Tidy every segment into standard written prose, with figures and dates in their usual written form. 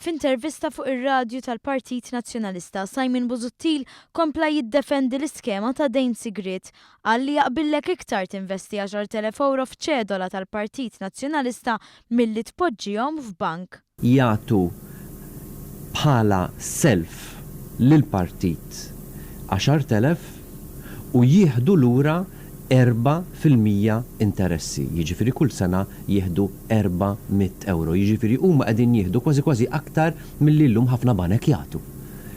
F'intervista fuq ir-radju tal-Partit Nazzjonalista, Simon Busuttil kompla jiddefendi l-iskema ta' dejn sigriet. Qal li jaqbillek iktar tinvesti 10,000 ewro f'ċedola tal-Partit Nazzjonalista milli tpoġġihom f'bank. Jagħtu bħala self lill-partit 10,000 u jieħdu lura 4% interessi, jiġifieri kull sena jieħdu 400 ewro, jiġifieri huma qegħdin jieħdu kważi kważi aktar milli llum ħafna banek jagħtu.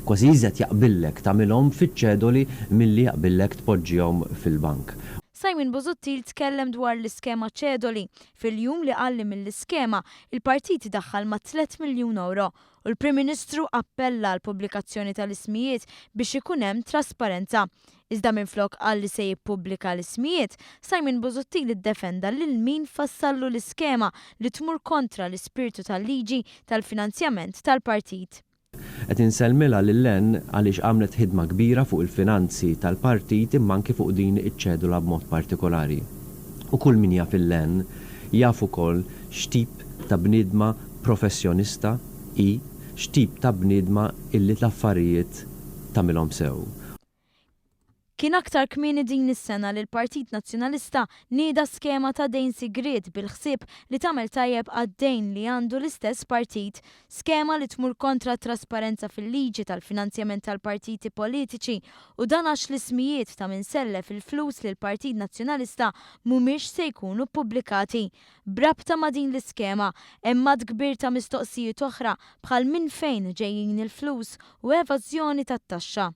Kważi iżjed jaqbillek tagħmilhom fiċ-ċedoli milli jaqbillek tpoġġihom fil-bank. Simon Busuttil tkellem dwar l-iskema ċedoli fil-jum li qal li mill-iskema il-partit daħħal mat-3 miljun ewro u l-Prim Ministru appella għall-pubblikazzjoni tal-ismijiet biex ikun hemm trasparenza. Iżda minflok qal li se jippubblika l-ismijiet, Simon Busuttil iddefenda lil min fassallu l-iskema li tmur kontra l-ispirtu tal-liġi tal-finanzjament tal-partit. Qed insellmilha lil Ann għaliex għamlet ħidma kbira fuq il-finanzi tal-partit imma anki fuq din iċ-ċedula b'mod partikolari. U kull min jaf lil Ann jaf ukoll x'tip ta' bniedma professjonista hi, x'tip ta' bniedma illi l-affarijiet tagħmilhom sew. Kien aktar kmieni din is-sena li l-Partit Nazzjonalista nieda skema ta' dejn sigriet bil-ħsieb li tagħmel tajjeb għad-dejn li għandu l-istess partit. Skema li tmur kontra t-trasparenza fil-liġi tal-finanzjament tal-partiti politiċi u dan għax l-ismijiet ta' min sellef il-flus lill-Partit Nazzjonalista mhumiex se jkunu ppubblikati. B'rabta ma' din l-iskema, hemm għadd kbir ta' mistoqsijiet oħra bħal minn fejn ġejjin il-flus u evażjoni tat-taxxa.